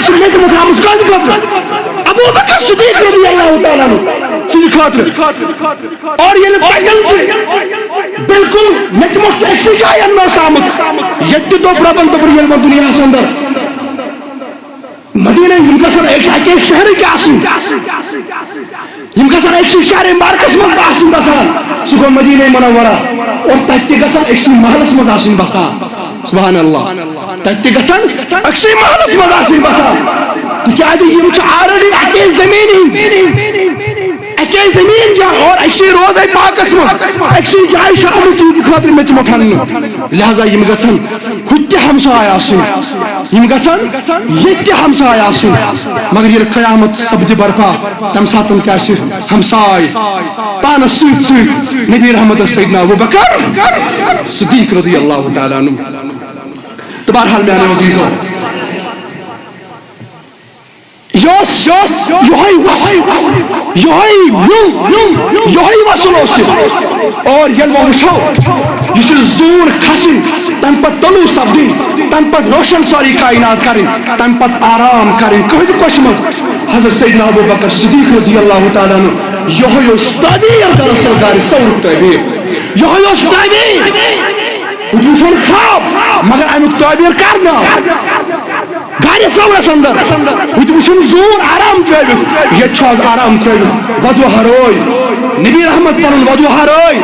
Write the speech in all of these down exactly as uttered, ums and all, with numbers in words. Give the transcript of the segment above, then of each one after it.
چھِ میٚژِ مۄٹھ آمٕژ کٕہٕنٛدِ خٲطرٕ؟ ابو بکر صدیق رضی اللہ تعالیٰ عنہ سٕنٛدِ خٲطرٕ۔ اور ییٚلہِ تَتٮ۪ن تہِ بالکل میٚژِ مۄٹھ أکسٕے جایہِ اَننہٕ ٲس آمٕژ، ییٚتہِ تہِ دوٚپ رۄبَن، دوٚپُن، ییٚلہِ وۄنۍ دُنیاہَس اَندَر مدیٖنہ، یِم گژھن أکۍ، اَکے شہرٕکۍ آسٕنۍ۔ یِم گژھن أکسٕے شہر مبارکس منٛز آسٕنۍ بسان، سُہ گوٚو مدینہ منورہ۔ اور تتہِ تہِ گژھن أکسٕے محلس منٛز آسٕنۍ بسان۔ سبحان اللہ۔ تتہِ تہِ گژھن أکسٕے محلس منٛز آسٕنۍ بسان۔ تِکیازِ یِم چھِ already اَکے زٔمیٖن ہٕنٛدۍ، اَکے زٔمیٖن جا، اور أکسٕے روزے پاکس منٛز، أکسٕے جایہِ چھِ آمٕتۍ یِہنٛدِ خٲطرٕ میٚژِ مۄٹھ اننہٕ۔ لہذا یِم گژھن ہُتہِ تہِ ہمساے آسٕنۍ، یِم گژھن ییٚتہِ تہِ ہمساے آسٕنۍ۔ مگر ییٚلہِ قیامت سپدِ برپا، تمہِ ساتہٕ تہِ آسہِ ہمساے پانس سۭتۍ سۭتۍ نبی رحمت سیدنا ابو بکر صدیق رضی اللہ تعالیٰ عنہ۔ تہٕ بہرحال میانیو عزیزو، یہِ اوس یِہوٚے وصل، یِہوٚے میوٗل، یِہوٚے وصل اوس یہِ۔ اور ییٚلہِ وۄنۍ وٕچھو، یہِ چھُ زوٗن کھسٕنۍ، تَمہِ پتہٕ طلوع سپدٕنۍ، تَمہِ پتہٕ روشن سٲرٕے کائنات کرٕنۍ، تَمہِ پتہٕ آرام کرٕنۍ۔ کٕہٕنٛزِ کوٚشہِ منٛز؟ حضرت سیدنا ابو بکر صدیق رضی اللہ تعالیٰ عنہ، یِہوٚے اوس تعبیر دراصل غارِ ثورُک تعبیر۔ یِہوٚے اوس تعبیر۔ ہُتہِ وٕچھُن خواب، مگر اَمیُک تعبیر کرنہٕ آو۔ غارِ ثورس اندر ہُتہِ وٕچھُن زوٗن آرام ترٲوِتھ۔ ییٚتہِ چھُ آز آرام ترٲوِتھ۔ وَدُعا روے۔ نبی رحمت پنُن وَدُعا روے۔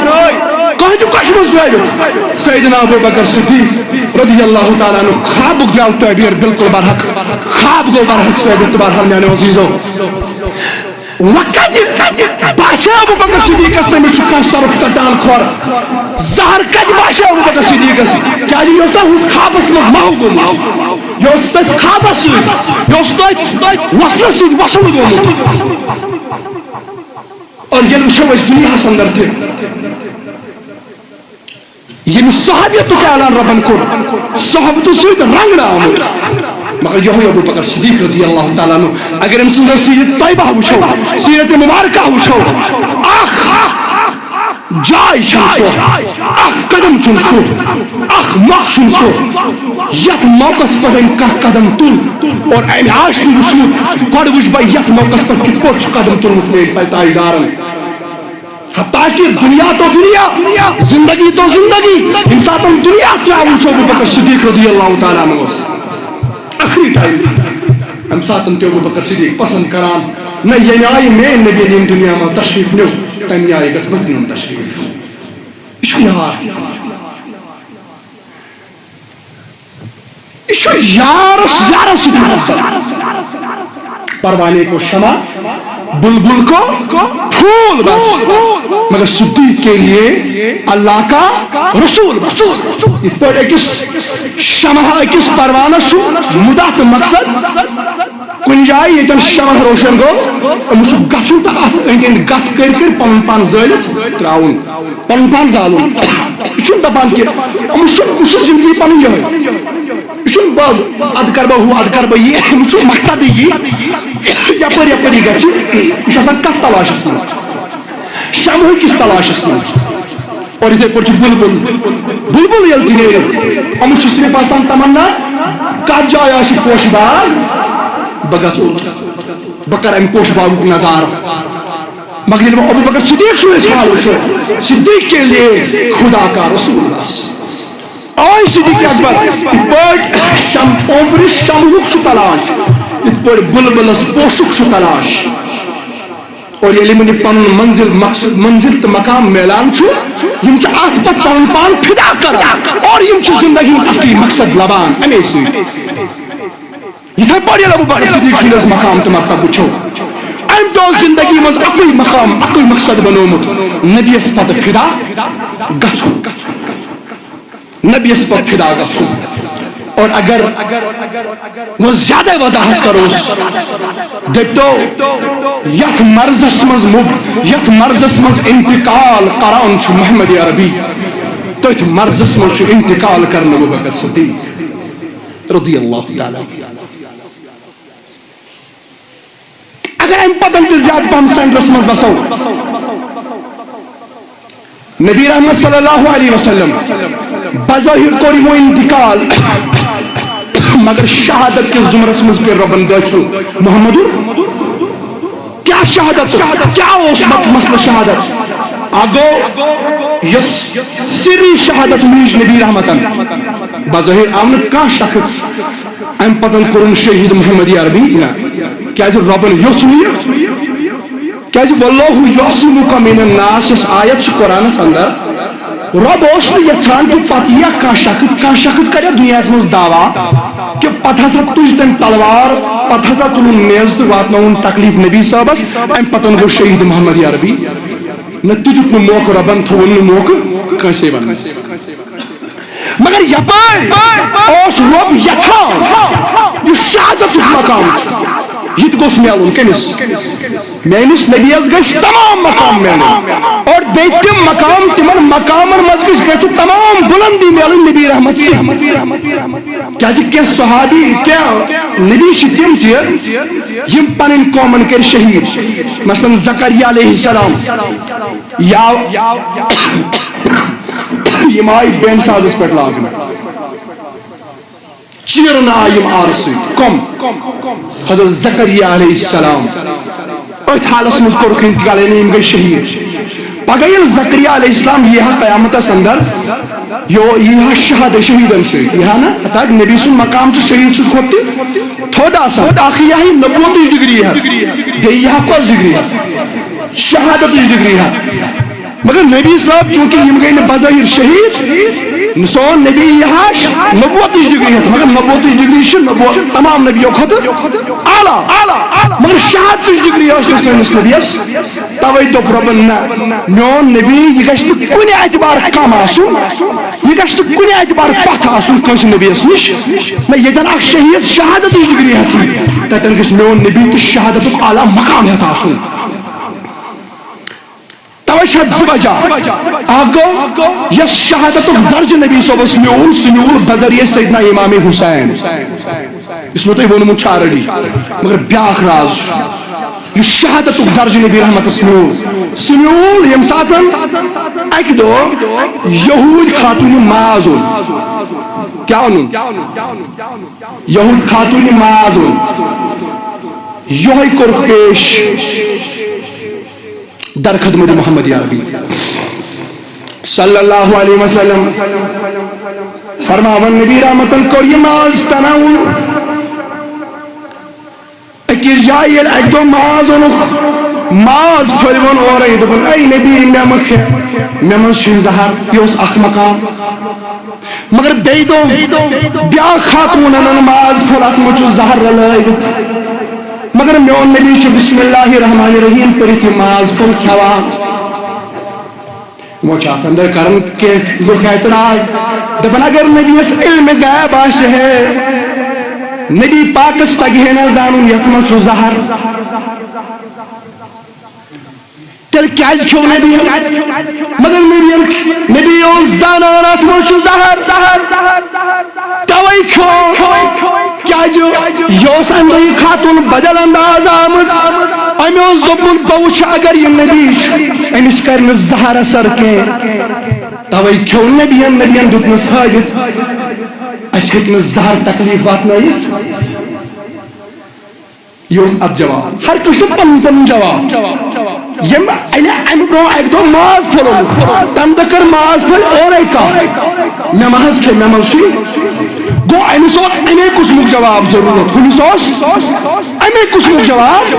کٕہٕنٛدِ کوٚشہِ منٛز ترٲوِتھ۔ سیدنا ابو بکر صدیق رضی اللہ تعالیٰ عنہ خوابُک درٛاو تعبیر بالکل برحق۔ خواب گوٚو برحق ثٲبت۔ تہٕ بہرحال میانیو عزیزو، وۄنۍ کتہِ باسیو ابو بکر صدیقس تٔمِس چھُ کانٛہہ سرُپھ ژٹان کھۄر؟ زہر کتہِ باسیو ابو بکر صدیقس؟ کیازِ یہِ اوس تۄہہِ ہُتھ خوابس منٛز محو گوٚمُت، یہِ اوس تٔتھۍ خوابس سۭتۍ، یہِ اوس تٔتھۍ وصلس سۭتۍ وصل گوٚمُت۔ اور ییٚلہِ وٕچھو أسۍ دُنیاہس اندر تہِ، ییٚمہِ صحابیتُک اعلان ربن کوٚر، صحابتہٕ سۭتۍ رنگنہٕ آمُت، مگر یِہوٚے ابو بکر صدیق رضی اللہ تعالیٰ عنہ۔ اگر أمۍ سٕنٛز سیرت طیبہ وٕچھو، سیرت مبارکہ وٕچھو، اکھ جاے چھَنہٕ سۄ، اکھ قدم چھُنہٕ سُہ، اکھ مۄکھ چھُنہٕ سُہ، یتھ موقعس پٮ۪ٹھ أمۍ کانٛہہ قدم تُل اور أمۍ آسہِ نہٕ وٕچھمُت، گۄڈٕ وٕچھ بہٕ یتھ موقعس پٮ۪ٹھ کِتھ پٲٹھۍ چھُ قدم تُلمُت میٲنۍ پایتاش دارن۔ حتیٰ کہ دنیا تو دنیا، زندگی تو زندگی، ییٚمہِ ساتہٕ دنیا ترٛاوُن چھُ ابو بکر صدیق رضی اللہ تعالیٰ عنہ اوس۔ ٲخری ٹائم، ییٚمہِ ساتہٕ تہِ ابو بکر صدیق پسند کران، نہ ییٚمہِ آیہِ میٲنۍ نبی ییٚمہِ دنیا منٛز تشریف نیوٗ، تَمہِ آیہِ گژھِ بہٕ تہِ نیُن تشریف۔ یہِ چھُ یار۔ یہِ چھُ یارس یارس سۭتۍ محبت۔ پروانے کو شمع، بلبل کو پھول بس، مگر صدیق کے لیے اللہ کا رسول بس۔ یِتھ پٲٹھۍ أکِس شمع، أکِس پروانس چھُ مُدعا تہٕ مقصد۔ کُنہِ جایہِ ییٚتٮ۪ن شمع روشن گوٚو، أمِس چھُ گژھُن تہٕ اَتھ أنٛدۍ أنٛدۍ گتھ کٔرۍ کٔرۍ پنُن پان زٲلِتھ ترٛاوُن، پنُن پان زالُن۔ یہِ چھُنہٕ دپان کہِ أمِس چھُ، أمِس چھُ زندگی پنٕنۍ یِہوٚے۔ یہِ چھُنہٕ بہٕ اَدٕ کرٕ بہٕ ہُہ، اَدٕ کرٕ بہٕ یہِ، أمِس چھُ مقصدٕے یی، یپٲرۍ یپٲرۍ یہِ گژھِ۔ یہِ چھُ آسان کتھ تلاشس منٛز، شمعہٕ کِس تلاشس منٛز۔ اور یِتھے پٲٹھۍ چھُ بُلبُل، بُلبُل ییٚلہِ تہِ نیرِ، أمِس چھُ صرف آسان تمنا، کتھ جایہِ آسہِ پوشہٕ باغ، بہٕ گژھٕ اوٚت، بہٕ کرٕ امہِ پوشہٕ باغُک نظارٕ۔ مگر ییٚلہِ وۄنۍ ابو بکر صدیق سُنٛد أسۍ حال وٕچھو، صدیق کے لیے خدا کا رسول بس۔ آے صدیق اکبر، یِتھ پٲٹھۍ شم-، اوپرِ شمعُک چھُ تلاش، یِتھ پٲٹھۍ بُلبُلس پوشُک چھُ تلاش۔ اور ییٚلہِ یِمن یہِ پنُن منزل، مقصد، منزل تہٕ مقام میلان چھُ، یِم چھِ اتھ پتہٕ پنُن پان فدا کران اور یِم چھِ زندگی ہُنٛد اصلی مقصد لبان امے سۭتۍ۔ یِتھے پٲٹھۍ ییٚلہِ ابو بکر صدیق سُنٛد أسۍ مقام تہٕ مرتبہٕ وٕچھو، أمۍ تہِ اوس زندگی منٛز اَکُے مقام، اَکُے مقصد بنوومُت، نبیَس پتہٕ فدا گژھُن، نبیَس پتہٕ فدا گژھُن۔ اور اگر وۄنۍ زیادَے وضاحت کروس، دٔپتو، یَتھ مرضس منٛز مُب-، یَتھ مرضس منٛز انتقال کران چھُ محمد عربی، تٔتھۍ مرضس منٛز چھُ انتقال کران ابو بکر صدیق رضی اللہ تعالیٰ عنہ۔ اگر امہِ پتن تہِ زیادٕ پہم سینٹرس منٛز وسو، نبی رحمت صلی اللہ علیہ وسلم بظاہر کوٚر یِمو انتقال، مگر شہادت کِس زمرس منٛز کٔرۍ رۄبن دٲخل محمد۔ کیٛاہ شہادت؟ کیٛاہ اوس مت-، مسلہٕ شہادت؟ اکھ گوٚو، یۄس سری شہادت میٖج نبی رحمتن، بظٲہِر آو نہٕ کانٛہہ شخص، امہِ پتن کوٚرُن شہید محمد عربی، نہ، کیٛازِ رۄبن یوٚژھ نہٕ یہِ۔ کیٛازِ "واللہ یعصمک من الناس" یۄس آیت چھِ قرآنس اندر، رۄب اوس نہٕ یژھان کہِ پتہٕ ییہِ کانٛہہ شخص، کانٛہہ شخص کرِ دُنیاہس منٛز دعویٰ کہِ پتہٕ ہسا تُج تٔمۍ تلوار، پتہٕ ہسا تُلُن نیزٕ تہٕ واتنووُن تکلیف نبی صٲبس، امہِ پتن گوٚو شہید محمد عربی۔ نہ، تہِ دیُت نہٕ موقعہٕ، رۄبن تھوٚوُن نہٕ موقعہٕ کٲنٛسے وننس۔ مگر یپٲرۍ اوس رۄب یژھان، یُس شہادتُک مقام چھُ، یہِ تہِ گوٚژھ میلُن کٔمِس؟ میٲنِس نبیَس گژھِ تمام مقام میلٕنۍ، اور بیٚیہِ تِم مقام، تِمن مقامن منٛز گژھِ، گژھِ تمام بُلندی میلٕنۍ نبی رحمت سٕنٛدِ۔ کیازِ کینٛہہ صحابی، کینٛہہ نبی چھِ تِم تہِ، یِم پنٕنۍ قومن کٔرۍ شہید، مثلاً زکریا علیہ السلام، یا یِم آیہِ بینہٕ سازس پٮ۪ٹھ لاگنہٕ، چیرنہٕ آیہِ یِم آرٕ سۭتۍ۔ کم؟ حضرت زکریا علیہ السلام۔ أتھۍ حالس منٛز کوٚرُکھ انتقال، یعنی یِم گٔے شہید۔ پگاہ ییٚلہِ زکریا علیہ السلام یی ہا قیامتس اندر، یو یی ہا شہادت شہیدن سۭتۍ، یی ہا نا؟ ہتا نبی سُنٛد مقام چھُ شہید سٕنٛدِ کھۄتہٕ تہِ تھوٚد آسان۔ اکھ یی ہا یہِ نبوتٕچ ڈگری ہٮ۪تھ، بیٚیہِ یی ہا کۄس ڈگری ہٮ۪تھ؟ شہادتٕچ ڈگری ہٮ۪تھ۔ مگر نبی صٲب، چونکہ یِم گٔے نہٕ بظٲہر شہید، سون نبی یہِ ہا نبوتٕچ ڈگری ہٮ۪تھ، مگر نبوتٕچ ڈگری چھِ نبوت تمام نبیو کھۄتہٕ اعلیٰ، مگر شہادتٕچ ڈگری ٲس نہٕ سٲنِس نبیَس۔ توے دوٚپ رۄبن، نہ، میون نبی، یہِ گژھِ نہٕ کُنہِ اعتبار کم آسُن، یہِ گژھِ نہٕ کُنہِ اعتبار پتھ آسُن کٲنٛسہِ نبیَس نِش۔ نہ، ییٚتٮ۪ن اکھ شہید شہادتٕچ ڈگری ہٮ۪تھ یی، تتٮ۪ن گژھِ میون نبی تہِ شہادتُک اعلیٰ مقام ہٮ۪تھ آسُن۔ توے چھِ اتھ زٕ وجہ۔ اکھ گوٚو، یۄس شہادتُک درجہٕ نبی صٲبس میوٗل، سُہ میوٗل بذریعہ سیدنا امام حسین، یُس مےٚ تۄہہِ ووٚنمُت چھُ already۔ مگر بیاکھ راز چھُ، یُس شہادتُک درجہٕ نبی رحمتس میوٗل، سُہ میوٗل ییٚمہِ ساتہٕ اکہِ دۄہ یہوٗد خاتوٗنہِ ماز اوٚن۔ کیٛاہ اوٚنُن؟ یہوٗد خاتوٗنہِ ماز اوٚن۔ یہوے کوٚرُکھ پیش در خدمت محمد عربی صلی اللہ علیہ وسلم۔ فرماوان نبی رحمتن کوٚر یہِ ماز تناوُل۔ أکِس جایہِ ییٚلہِ اَکہِ دۄہ ماز اوٚنُکھ، ماز پھٔلۍ ووٚن اورَے، دوٚپُن، "اے نبی، مےٚ مہٕ کھےٚ، مےٚ منٛز چھُے زہر۔" یہِ اوس اکھ مقام۔ مگر بیٚیہِ دۄہ بیٛاکھ خاتوٗن اَنان ماز پھوٚل، اَتھ منٛز چھُ زہر رلٲوِتھ۔ مگر میون نبی چھُ بسم اللہ الرحمن الرحیم پٔرِتھ یہِ ماز پھوٚل کھٮ۪وان۔ وۄنۍ چھُ اَتھ اندر کران کینٛہہ لُکھ اعتراض، دَپان، اگر نبیَس علم غیب آسہِ ہے، نبی پاکَس تَگہِ ہے نہ زانُن یَتھ منٛز چھُ زہر۔ تیٚلہِ کیٛازِ کھیوٚو نبی؟ مگر نبی، نبی اوس زانان اَتھ منٛز چھُ زہر، توے کھیوٚو۔ کیٛازِ؟ یہِ اوس اَمہِ دۄہ یہِ خاتوٗن بدل انداز آمٕژ۔ أمۍ اوس دوٚپمُت، بہٕ وٕچھٕ اگر یہِ نبی چھُ، أمِس کرِ نہٕ زہر اثر کینٛہہ۔ توے کھیوٚو نبیَن، نبیَن دیُتنَس حٲجت، اَسہِ ہیٚکہِ نہٕ زہر تکلیف واتنٲیِتھ۔ یہِ اوس اتھ جواب۔ ہر کٲنٛسہِ چھُ پنُن پنُن جواب۔ ییٚمۍ ییٚلہِ امہِ برونٛہہ اکہِ دۄہ ماز پھوٚلومُت، تمہِ دۄہ کٔر ماز پھٔلۍ اورے کتھ، "مےٚ ما حظ کھیٚیہِ، مےٚ ما چھُے؟" گوٚو، أمِس اوس امے قٕسمُک جواب ضروٗرت، ہُمِس اوس امے قٕسمُک جواب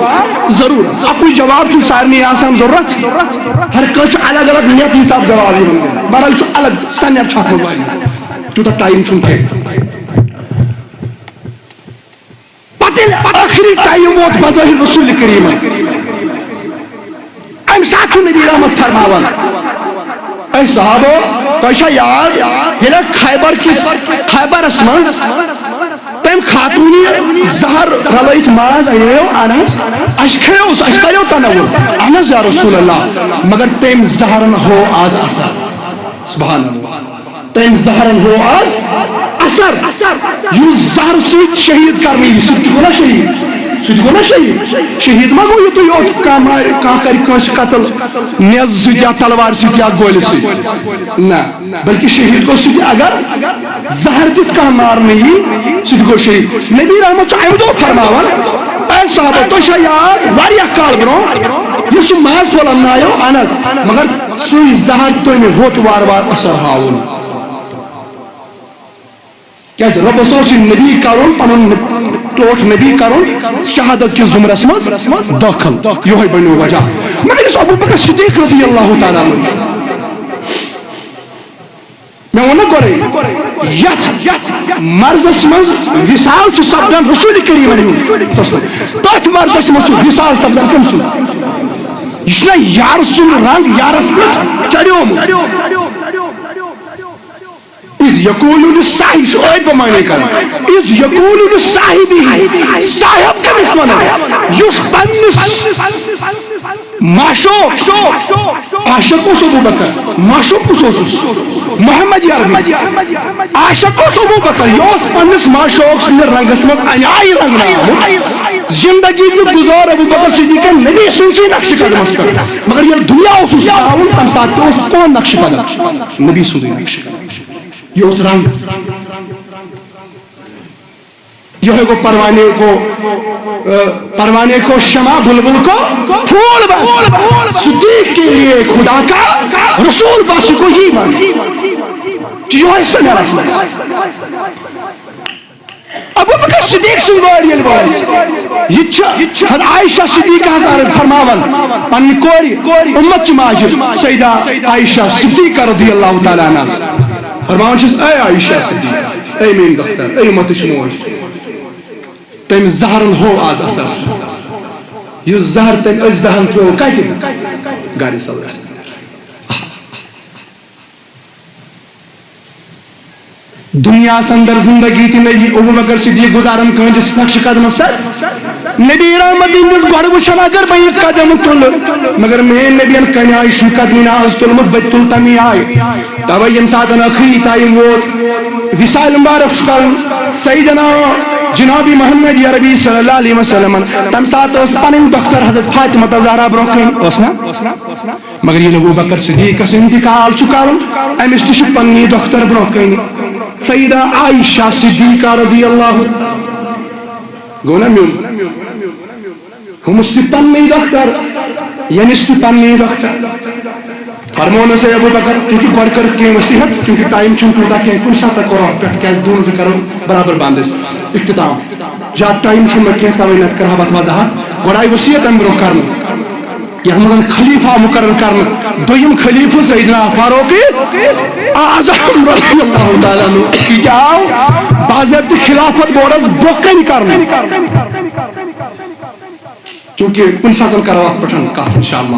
ضروٗرت۔ اکُے جواب چھُ سارنٕے آسان ضروٗرت، ہر کٲنٛسہِ چھُ الگ الگ نیتہٕ حساب جواب یِوان دِنہٕ۔ بہرحال، یہِ چھُ الگ سنٮ۪ر چھُ اتھ منٛز واریاہ، تیوٗتاہ ٹایم چھُنہٕ کینٛہہ۔ پتہٕ ییٚلہِ ٲخری ٹایم ووت بظٲہر رسول کریٖمن، امہِ ساتہٕ چھُ نبی رحمت فرماوان، "اے صحابو، تۄہہِ چھا یاد، ییٚلہِ خیبر کِس، خیبرس منٛز تٔمۍ خاتوٗنہِ زہر رلٲیِتھ ماز انیو، اہن حظ، اسہِ کھیوٚو سُہ، اسہِ کریو تنوُر، اہن حظ یا رسول اللہ، مگر تٔمۍ زہرن ہوو از اثر۔" سبحان اللہ۔ تٔمۍ زہرن ہوو از اثر۔ یُس زہر سۭتۍ شہید کرنہٕ یی، سُہ تہِ گوٚو نا شہید؟ سُہ تہِ گوٚو نا شہید؟ شہید ما گوٚو یُتُے یوت، کانٛہہ مارِ، کانٛہہ کرِ کٲنٛسہِ قتل نیزٕ سۭتۍ یا تلوارِ سۭتۍ یا گولہِ سۭتۍ؟ نہ، بلکہِ شہید گوٚو سُہ تہِ، اگر زہر دِتھ کانٛہہ مارنہٕ یی، سُہ تہِ گوٚو شہیٖد۔ نبی رحمت چھُ اَمہِ دۄہ فرماوان، اے صحابہ، تۄہہِ چھا یاد واریاہ کال برونٛہہ یُس سُہ ماز پھوٚل اَننایو؟ اَہن حظ، مگر سُے زہر تٔمۍ ہوٚت وارٕ وارٕ اثر ہاوُن۔ کیازِ رۄبس اوس یہِ نبی کرُن، پنُن ٹوٹھ نبی کرُن، شہادت کِس زمرس منٛز دٲخل۔ یِہوٚے بنیو وجہ۔ مگر یُس ابو بکر صدیق رضی اللہ تعالیٰ عنہ چھُ، مےٚ ووٚن نہ گۄڈے، یتھ مرضس منٛز وصال چھُ سپدان رسول کریمن ہُنٛد، صلی اللہ علیہ وسلم۔ تتھ مرضس منٛز چھُ وصال سپدان کٔمۍ سُنٛد؟ یہِ چھُنہ یار سُنٛد رنگ یارس پٮ۪ٹھ چڑیومُت۔ اذ یقول لصاحب، یہِ چھُ ٲدۍ پٲٹھۍ معنی کران۔ اذ یقول لصاحبہ، صاحب کٔمِس وَنان؟ یُس پننِس معشوق، عاشق اوس ابو بکر، معشوق کُس اوسُس؟ محمد عربی۔ عاشق اوس ابو بکر، یہِ اوس پننِس معشوق سٕنٛدِ رنگس منٛز انیاے رنگنہٕ آمُت۔ زندگی تہِ گُزار ابو بکر صدیقن نبی سٕنٛدسٕے نقشہِ قدمس پٮ۪ٹھ، مگر ییٚلہِ دُنیا اوسُس ترٛاوُن، تمہِ ساتہٕ تہِ اوس کون نقشہِ قدم؟ نبی سُنٛدُے نقشہِ قدم۔ یہ اوس رنگ۔ یہے گو پروانے کو، آ، پروانے کو شمع، بلبل کو پھول، بس صدیق کے لیے خدا کا رسول، بس کو ہی مان۔ کہ یہے سمے رکھنا۔ ابو بکر صدیق سٕنٛز وٲر ییٚلہِ وٲژ، یہِ تہِ چھِ حضرت عائشہ صدیقہ ہس عرض فرماوان، پننہِ کورِ، امت چہِ ماجہِ سیدہ عائشہ صدیقہ رضی اللہ تعالیٰ عنہس فرماوان چھِس، اے عائشہ صدیقہ، اے میٲنۍ دختر، اے امتٕچ موج، تٔمۍ زہرن ہوو آز اثر۔ یُس زہر تٔمۍ أسۍ دہن ترٛوو کتہِ؟ گرِ صلی اللہ علیہ وسلم۔ دنیاہس اندر زندگی تہِ نبی ابو بکر صدیق گزاران کٲنٛسہِ نقشہِ قدمس پٮ۪ٹھ۔ نبی رحمت یِہنٛدِس گۄڈٕ وٕچھان، اگر بہٕ یہِ قدم تُلہٕ، مگر میٲنۍ نبین کنہِ آیہِ چھُنہٕ قدمٕے نہ آز تُلمُت، بہٕ تہِ تُلہٕ تمی آیہِ۔ توے ییٚمہِ ساتہٕ ٲخری ٹایم ووت، وصال مبارک چھُ کرُن سیدنا جناب محمد عربی صلی اللہ علیہ وسلمن، تمہِ ساتہٕ ٲس پنٕنۍ دختر حضرت فاطمہ زہرا برونٛہہ کنہِ، ٲس نا؟ مگر ییٚلہِ ابو بکر صدیقس انتقال چھُ کرُن، أمِس تہِ چھُ پننی دختر برونٛہہ کنہِ، سیدہ عائشہ صدیقہ رضی اللہ۔ گوٚو نا میون؟ ہُمِس تہِ پننی دختر، ییٚمِس تہِ پننی دختر۔ فرمونس ہے ابو بکر، چونکہ گۄڈٕ کٔرٕکھ کینٛہہ نصیحت، چونکہ ٹایم چھُنہٕ تیوٗتاہ کینٛہہ، کُنہِ ساتہٕ کرو اَتھ پٮ۪ٹھ، کیازِ دُہن زٕ کرو برابر بند أسۍ اختتام۔ زیادٕ ٹایم چھُنہٕ مےٚ کینٛہہ، توے نتہٕ کرٕ ہا بہٕ اَتھ وضاحت۔ گۄڈٕ آیہِ وصیت امہِ برونٛہہ کرنہٕ۔ یتھ منٛز خلیفہ مقرر کرنہٕ، دوٚیِم خلیفہ سیدنا فاروق اعظم رضی اللہ تعالیٰ عنہ۔ یہِ تہِ آو باضٲبطہٕ خلافت بورڈس برونٛہہ کنہِ کرنہٕ۔ چونکہ کُنہِ ساتہٕ کرو اتھ پٮ۪ٹھ کتھ انشاءاللہ،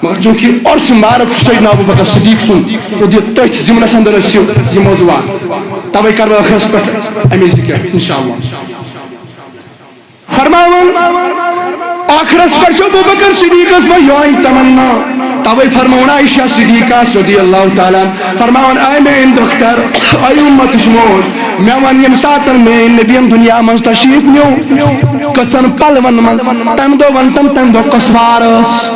مگر چونکہ عرس مبارک چھُ سیدنا ابو بکر صدیق سُنٛد، اور یہِ تٔتھۍ ضمنس اندر ٲسۍ یہِ موضوعات، توے کرٕ بہٕ ٲخرس پٮ۪ٹھ امے ذکر انشاءاللہ۔ فرماوان، ٲخرس پٮ۪ٹھ چھُ ابو بکر صدیقس وۄنۍ یِہوٚے تمنا۔ توے فرماوان عائشہ صدیقہ رضی اللہ تعالیٰ عنہ، فرماوان، اے میٲنۍ دختر، اے امتٕچ موج، مےٚ وَن، ییٚمہِ ساتہٕ میٲنۍ نبیَن دُنیا منٛز تشریف نیوٗ، کٔژن پلون منٛز، تمہِ دۄہ وَن تم، تمہِ دۄہ کۄس وار ٲس؟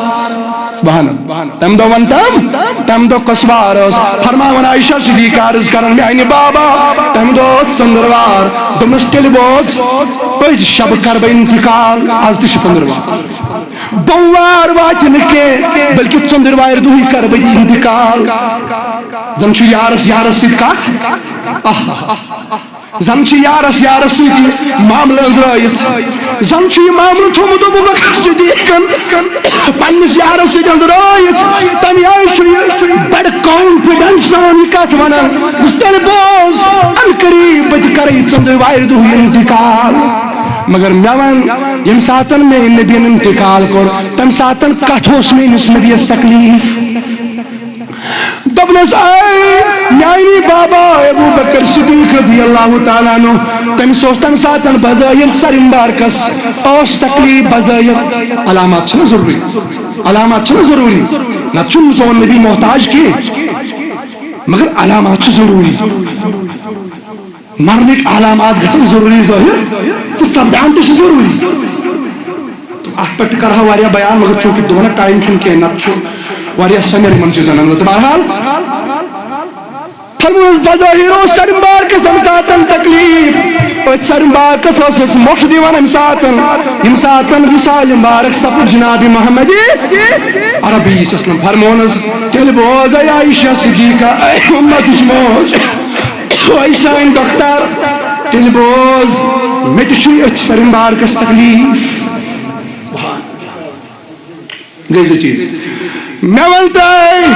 سبحان اللہ۔ تمہِ دۄہ وَن تم، تمہِ دۄہ کۄس وار ٲس؟ فرماوان عائشہ صدیقہ عرض کران، میانہِ بابا، تمہِ دۄہ ٲس ژٔنٛدٕروار۔ دوٚپنَس، تیٚلہِ بوز، أزۍ شبہٕ کرٕ بہٕ انتقال، از تہِ چھِ ژٔنٛدٕروار۔ بوموار واتہِ نہٕ کینٛہہ، بلکہِ ژٔنٛدٕروارِ دۄہٕے کرٕ بہٕ انتقال۔ زن چھُ یارس یارس سۭتۍ کتھ۔ آہ۔ زن چھِ یارس یارس سۭتۍ یہِ معاملہٕ أنٛزرٲیِتھ۔ زن چھُ یہِ معاملہٕ تھوٚومُت ابو بکر صدیقن پننِس یارس سۭتۍ أنٛزرٲیِتھ۔ تمہِ آیہِ چھُ یہِ بڑٕ confidence سان یہِ کتھ ونان۔ دوٚپُس، تیٚلہِ بوز، ان قریب بہٕ تہِ کرٕ یہِ ژٔنٛدٕروارِ دۄہ انتقال۔ مگر مےٚ ون، ییٚمہِ ساتن مےٚ نبین انتقال کوٚر، تمہِ ساتن کتھ اوس میٲنِس نبیس تکلیف؟ دوٚپنَس، اے میانہِ بابا ابو بکر صدیق رضی اللہ تعالیٰ عنہ، تٔمِس اوس تَمہِ ساتہٕ بظٲہِر سر مبارکس اوس تکلیف بظٲہِر۔ علامات چھِنہٕ ضروٗری، علامات چھِنہٕ ضروٗری، نتہٕ چھُنہٕ سون نبی محتاج کینٛہہ، مگر علامات چھِ ضروٗری۔ مرنٕکۍ علامات گژھن ضروٗری ظٲہِر تہٕ سپدان تہِ چھِ ضروٗری۔ تہٕ اَتھ پٮ۪ٹھ تہِ کَرٕ ہا واریاہ بیان، مگر چوٗنٛکہِ دۄہَن ٹایم چھُنہٕ کینٛہہ، نَتہٕ چھُ واریاہ سَمیر یِمَن چیٖزَن منٛز۔ تہٕ بہرحال، فرمووُس، بظٲہِر اوس سرِ مبارکس امہِ ساتن تکلیف، أتھۍ سرِ مبارکس ٲسٕس مۄٹھ دِوان امہِ ساتن، ییٚمہِ ساتن وصال مبارک سپُد جناب محمد عربی صلی اللہ علیہ وسلم۔ فرموونس، تیٚلہِ بوز اے عائشہ صدیقہ، اے امتٕچ موج، اے سٲنۍ دۄختر، تیٚلہِ بوز، مےٚ تہِ چھُے أتھۍ سرِ مبارکس تکلیف۔ گٔے زٕ چیٖز۔ مےٚ وَن تۄہہِ،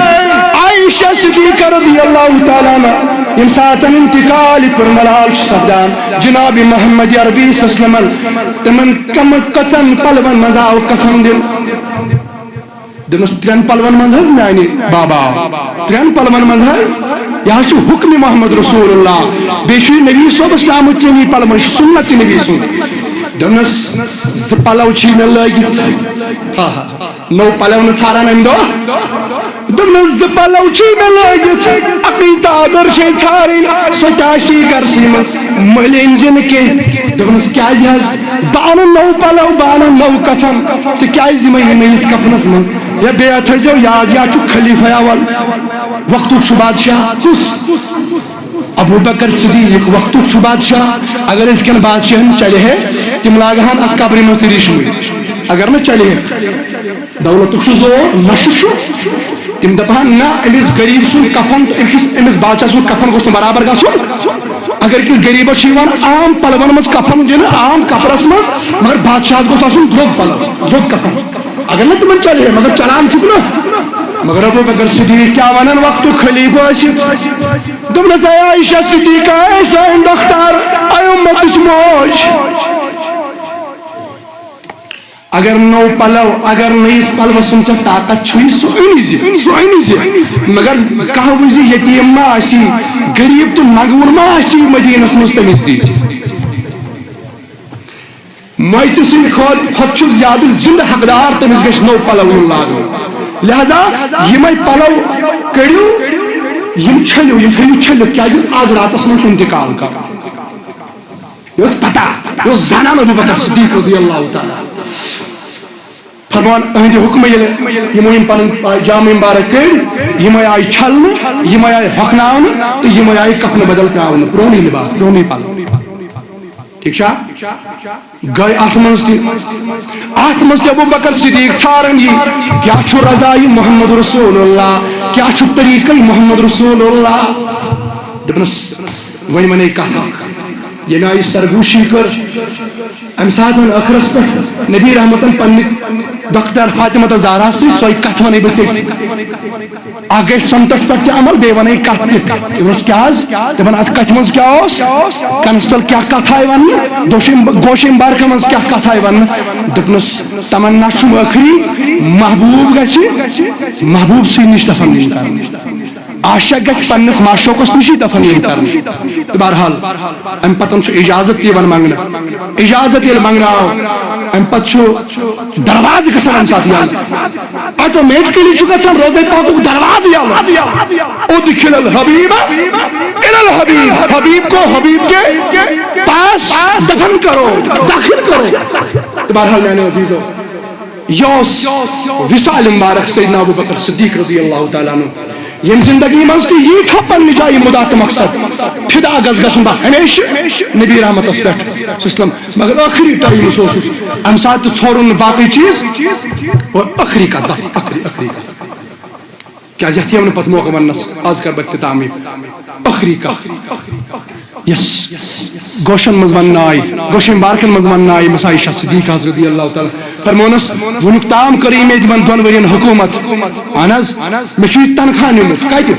عائشہ صدیقہ رضی اللہ تعالیٰ عنہ، ییٚمہِ ساتَن انتقال کرملال چھُ سپدان، جناب محمد عربی صلی اللہ علیہ وسلمن تِمن کم کٔژن پلون منٛز آو کفن دِنہٕ؟ دوٚپنَس، ترٛٮ۪ن پلون منٛز حظ میانہِ بابا، ترٛٮ۪ن پلون منٛز حظ، یہِ حظ چھُ حکمِ محمد رسول اللہ، بیٚیہِ چھُ یہِ نبی صٲبس تہِ آمُت ترٛٮ۪نی پلون، یہِ چھُ سُنت تہِ نبی سُنٛد۔ دوٚپنَس، زٕ پلو چھِ مےٚ لٲگِتھ۔ آہا۔ نوٚو پلو نہٕ ژھاران امہِ دۄہ۔ دوٚپنَس، زٕ پلو چھِ مےٚ لٲگِتھ، اَکٕے ژادر چھے ژھارٕنۍ، سۄ تہِ آسی گرسٕے منٛز، مٔلۍ أنۍ زِ نہٕ کینٛہہ۔ دوٚپنَس، کیٛازِ حظ؟ بہٕ اَنہٕ نوٚو پلو، بہٕ اَنہٕ نوٚو کفن، ژٕ کیٛازِ دِمے یہِ نٔیِس کفنس منٛز؟ یا بیٚیہِ تھٲیزیو یاد، یا چھُ خلیفہ اول، وقتُک چھُ بادشاہ۔ کُس؟ ابو بکر صدیق وقتُک چھُ بادشاہ۔ اگر أزکٮ۪ن بادشاہن چلہِ ہے، تِم لاگہٕ ہن اتھ قبرِ منٛز تہِ ریشمٕے، اگر نہٕ چلہِ ہے۔ دولتُک چھُ زور، نشہٕ چھُ۔ تِم دپہٕ ہن، نہ، أمِس غریب سُنٛد کفن تہٕ أکِس، أمِس بادشاہس سُنٛد کفن گوٚژھ نہٕ برابر گژھُن۔ اگر أکِس غریبس چھُ یِوان عام پلون منٛز کفن دِنہٕ، عام کپرس منٛز، مگر بادشاہس گوٚژھ آسُن درٛوگ پلو، درٛوگ کفن۔ اگر نہٕ تِمن چلہِ ہے، مگر چلان چھُکھ نہٕ۔ مگر ابو بکر صدیق کیٛاہ ونان وقتُک خلیفہٕ ٲسِتھ؟ دوٚپنَس، اے عائشہ صدیقہ، اے سٲنۍ دۄختر، اے اُمتٕچ موج، اگر نوٚو پلو، اگر نٔیِس پلوَس سُنٛد ژےٚ طاقت چھُے، سُہ أنۍ زِ، سُہ أنۍ زِ۔ مگر کانٛہہ وٕچھ زِ یتیٖم ما آسی، غریٖب تہٕ منٛگوٗر ما آسی مدیٖنس منٛز، تٔمِس دی زِ۔ مٲیتہٕ سٕنٛدِ کھۄتہٕ، کھۄتہٕ چھُ زیادٕ زِنٛدٕ حقدار، تٔمِس گژھِ نوٚو پلو یُن لاگنہٕ۔ لہذا یِمے پلو کٔڑِو، یِم چھٔلِو، یِم تھٲیِو چھٔلِتھ، کیازِ از راتس منٛز چھُ انتقال کرُن۔ یہِ اوس پتہ، یہِ اوس زانان ابو بکر صدیق رضی اللہ تعالیٰ۔ فرمان أہنٛدِ حُکمہٕ ییٚلہِ یِمو یِم پنٕنۍ جامہٕ مبارک کٔڑۍ، یِمے آیہِ چھلنہٕ، یِمے آیہِ ہۄکھناونہٕ تہٕ یِمے آیہِ کفنہٕ بدل ترٛاونہٕ، پرٛونُے لباس، پرٛونُے پلو۔ ٹھیک چھا؟ گٔے اتھ منٛز تہِ، اتھ منٛز تہِ ابو بکر صدیق ژھاران یہِ، کیٛاہ چھُ رضایہِ محمد رسول اللہ، کیٛاہ چھُ طریٖقے محمد رسول اللہ۔ دوٚپنس، وۄنۍ ونے کتھ اکھ، ییٚمہِ آیہِ سرگوشی کٔر، امہِ ساتہٕ ٲخرس پٮ۪ٹھ نبی رحمتن پننہِ دۄختر فاطمہ تہٕ زہرا سۭتۍ سۄے کتھ ونے بہٕ ژےٚ تہِ۔ اکھ گژھِ سنتس پٮ۪ٹھ تہِ عمل، بیٚیہِ ونے کتھ تہِ۔ دوٚپنس، کیٛاہ حظ؟ دپان، اتھ کتھِ منٛز کیٛاہ اوس؟ کنس تل کیٛاہ کتھ آیہِ وننہٕ؟ دوشم، گوشم بارکن منٛز کیٛاہ کتھ آیہِ وننہٕ؟ دوٚپنس، تمنا چھُم ٲخری، محبوب گژھِ محبوب سٕے نِش دفن یُن کرنہٕ۔ عاشق گژھِ پننِس معشوقس نِشی دفن یُن کرنہٕ۔ تہٕ بہرحال، امہِ پتن چھُ اجازت تہِ یِوان منگنہٕ۔ اجازت ییٚلہِ منگنہٕ آو، امہِ پتہٕ چھُ دروازٕ گژھان امہِ ساتہٕ یلہٕ۔ آٹومیٹکلی چھُ گژھان روزے پاکُک دروازٕ یلہٕ۔ ادخل الحبیب الی الحبیب، حبیب کو حبیب کے پاس دفن کرو، داخل کرو۔ تہٕ بہرحال میانیو عزیزو، یہِ اوس وصال مبارک سیدنا ابو بکر صدیق رضی اللہ تعالیٰ عنہ۔ ییٚمہِ زندگی منٛز تہِ یی تھو پننہِ جایہِ مُدا تہٕ مقصد، فدا گژھ گژھُن بہٕ ہمیشہِ نبی رحمتس پٮ۪ٹھ صلی اللہ علیہ وسلم۔ مگر ٲخری ٹایم سُہ اوسُس، امہِ ساتہٕ تہِ ژھورُن نہٕ باقٕے چیٖز۔ اور ٲخری کتھ، بس ٲخری، ٲخری کتھ۔ کیازِ یتھ یِیو نہٕ پتہٕ موقعہٕ وننس، از کرٕ بہٕ اختتام یہِ۔ ٲخری کتھ، یس گوشن منٛز وننہٕ آیہِ، گوشن بارکن منٛز وننہٕ آیہِ، مس عائشہ صدیقہ رضی اللہ تعالیٰ فرمونس، وُنیُک تام کٔرٕے مےٚ تِمن دۄن ؤرین حکومت۔ اہن حظ، مےٚ چھُ یہِ تنخواہ نیومُت۔ کتہِ؟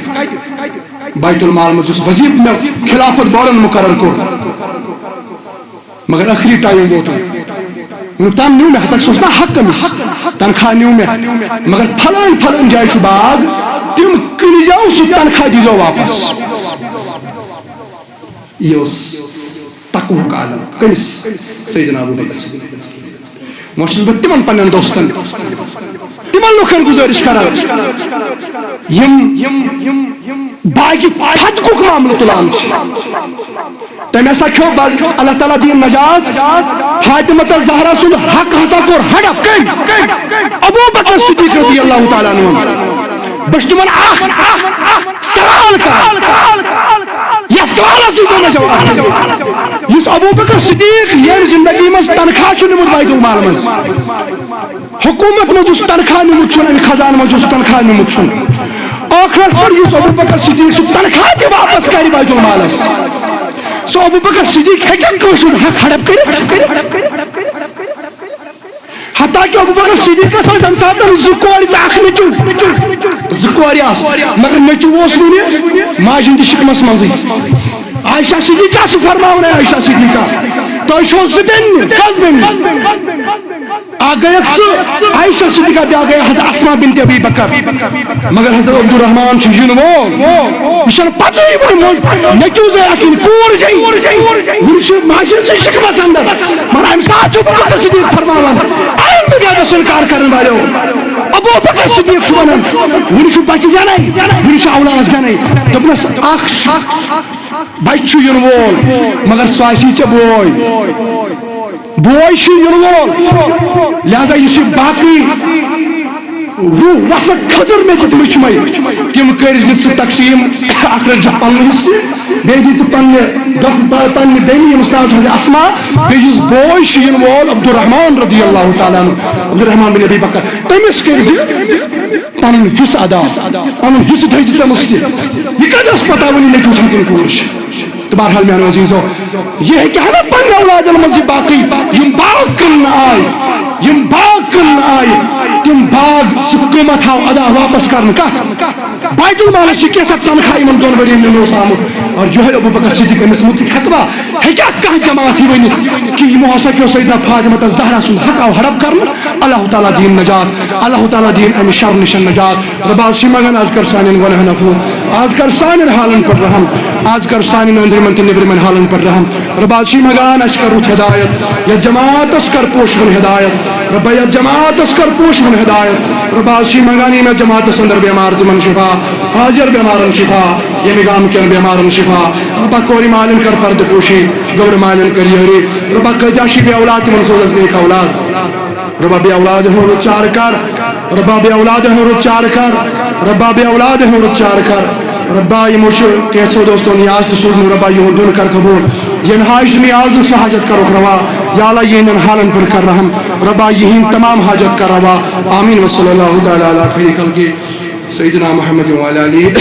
بیت المال منٛز یُس وظیفہٕ مےٚ خلافت بورن مقرر کوٚر۔ مگر ٲخری ٹایم ووت۔ وُنیُک تام نیوٗ مےٚ، ہتک سُہ اوس نا حق أمِس، تنخواہ نیوٗ مےٚ، مگر فلٲنۍ فلٲنۍ جایہِ چھُ باغ، تِم کٕنۍزیو، سُہ تنخواہ دیٖزیو واپس۔ یہِ اوس تقوہُک عالم۔ کٔمِس؟ سیدنا ابو بکر صدیق۔ وۄنۍ چھُس بہٕ تِمن پننٮ۪ن دوستن، تِمن لُکن گُزٲرِش کران، یِم باقی فتقُک معاملہٕ تُلان چھِ۔ تٔمۍ ہسا کھیوٚو بد-، اللہ تعالیٰ دِیِن نجات، فاطمہ تہٕ زہرا سُنٛد حق ہسا کوٚر ہڑپ۔ کٔمۍ؟ ابو بکر صدیق رضی اللہ تعالیٰ عنہ۔ بہٕ چھُس تِمن اکھ، اکھ، اکھ سوال کران۔ یتھ سوالس دِیِو مےٚ جواب۔ یُس ابو بکر صدیق ییٚمۍ زندگی منٛز تنخواہ چھُ نیوٗمُت بیت المال منٛز، حکومت منٛز یُس تنخواہ نیوٗمُت چھُن، امہِ خزانہٕ منٛز یُس تنخواہ نیوٗمُت چھُن، ٲخرس پٮ۪ٹھ یُس ابو بکر صدیق سُہ تنخواہ تہِ واپس کرِ بیت المالس، سُہ ابو بکر صدیق ہیٚکیٛاہ کٲنٛسہِ ہُنٛد حق ہڑپ کٔرِتھ؟ حتیٰ کہ ابو بکر صدیقس ٲسۍ امہِ ساتہٕ زٕ کورِ تہٕ اکھ نیٚچو۔ زٕ کورِ آسہٕ، مگر نیٚچو اوس وُنہِ ماجہِ ہٕنٛدِ شکمس منٛزٕے۔ عائشہ صدیقہ چھِ فرماوان، عائشہ صدیقہ، تۄہہِ چھو زٕ بیٚنہِ، کٔژ بیٚنہِ؟ اکھ گٔیَکھ ژٕ، عائشہ صدیقہ، بیٛاکھ گٔیَکھ حضرت اسماء بنت ابی بکر۔ مگر حضرت عبدالرحمان چھُ یِنہٕ وول۔ یہِ چھَنہٕ پَتہٕے وُنہِ مول، نیٚچو زٲے اَکھ یِنہٕ کوٗر زٲے۔ وُنہِ چھُ ماجہِ ہٕنٛزٕے شِکمَس اندر۔ مگر اَمہِ ساتہٕ چھُ ابو بکر صدیق فرماوان، اے علمِ غیبَس اِنکار کَرَن والیو، ابو بکر صدیق چھُ وَنان، وُنہِ چھُ بَچہِ زٮ۪نَے، وُنہِ چھُ اولاد زٮ۪نَے۔ دوٚپنَس، اَکھ چھُ، بَچہِ چھُ یِنہٕ وول، مگر سُہ آسی ژےٚ بوے۔ بوے چھُ یِنہٕ وول، لہذا یُس یہِ باقٕے روح وسکھ کھٔزٕر مےٚ دِتمٕتۍ چھِ مےٚ، تِم کٔرۍ زِ ژٕ تقسیٖم، اکھ رٔٹۍ زِ پنُن حصہٕ، بیٚیہِ دِ ژٕ پننہِ دۄہ-، پ-، پننہِ بیٚنہِ، ییٚمِس ناو چھُ حضرت اسما، بیٚیہِ یُس بوے چھُ یِنہٕ وول عبدالرحمان رضی اللہ تعالیٰ عنہ، عبدالرحمان بن ابی بکر، تٔمِس کٔرۍ زِ پنُن حصہٕ ادا، پنُن حصہٕ تھٲیزِ تٔمِس تہِ۔ یہِ کتہِ ٲس پتہ وۄنۍ یہِ نیٚچوٗ چھُنہٕ کُنہِ کوٗر چھِ؟ تہٕ بہرحال میانیو عزیزو، یہِ ہیٚکہِ ہا نہٕ پننہِ اولادن منٛز یہِ باقٕے، یِم باغ کٕننہٕ آے، یِم باغ کٕننہٕ آے، تِم باغ سُہ قۭمتھ آو ادا واپس کرنہٕ۔ کتھ؟ بیت المالس چھُ کینٛژھا تنخواہ یِمن دۄن ؤرین نیُن اوس آمُت۔ اور یِہوٚے ابو بکر صدیق أمِس مُتعلق ہٮ۪کوا، ہیٚکیٛاہ کانٛہہ جماعت یہِ ؤنِتھ کہِ یِمو ہسا پیوٚو سیدنا فاطمہ زہرا سُنٛد حق آو ہڑپ کرنہٕ؟ اللہ تعالیٰ دِیِن نجات، اللہ تعالیٰ دِیِن امہِ شرٕ نِش نجات۔ رۄبا، أسۍ چھِ منٛگان، از کر سانٮ۪ن گۄناہن عفو، از کر سانٮ۪ن حالن پٮ۪ٹھ رحم، از کر سانٮ۪ن أنٛدرِمٮ۪ن تہٕ نیٚبرِمٮ۪ن حالن پٮ۪ٹھ رحم۔ رۄبا، أسۍ چھِ منٛگان، اَسہِ کر رُت ہدایت، یَتھ جماعتس کر پوشوُن ہدایت۔ رۄبا، یَتھ جماعتس کر پوشوُن ہدایت۔ رۄبا، أسۍ چھِ منٛگان، یِم یَتھ جماعتس اندر بٮ۪مار، تِمن شفا، حٲضِر بٮ۪مارن شفا، ییٚمہِ گامہٕ کٮ۪ن بٮ۪مارن شفا۔ رۄبا، کورِ مالٮ۪ن کر پردٕ پوشی، گٔبرٕ مالٮ۪ن کر یٲری۔ رۄبا، کٲتیٛاہ چھِ بے اولاد، تِمن سوز اَسہِ نیک اولاد۔ رۄبا، بے اولاد ہُنٛد رُت چارٕ کر۔ رۄبا، بے اولاد ہُنٛد رُت چارٕ کر۔ رۄبا، بے اولاد ہُنٛد رُت چارٕ کر۔ رۄبا، یِمو چھُ کینٛژھو دوستو نیاز تہِ سوٗزمُت، رۄبا، یِہُنٛد دیُن کر قبوٗل۔ یِم حاج تہٕ نیاز نہٕ سُہ حاجت کرُکھ روا۔ یا اللہ، یِہِنٛدٮ۪ن حالن پٮ۪ٹھ کر رحم۔ رۄبا، یِہِنٛدۍ تمام حاجت کر روا۔ آمین۔ وصلی اللہ تعالیٰ علی خیر خلقہ سیدنا محمد وعلی آلہ۔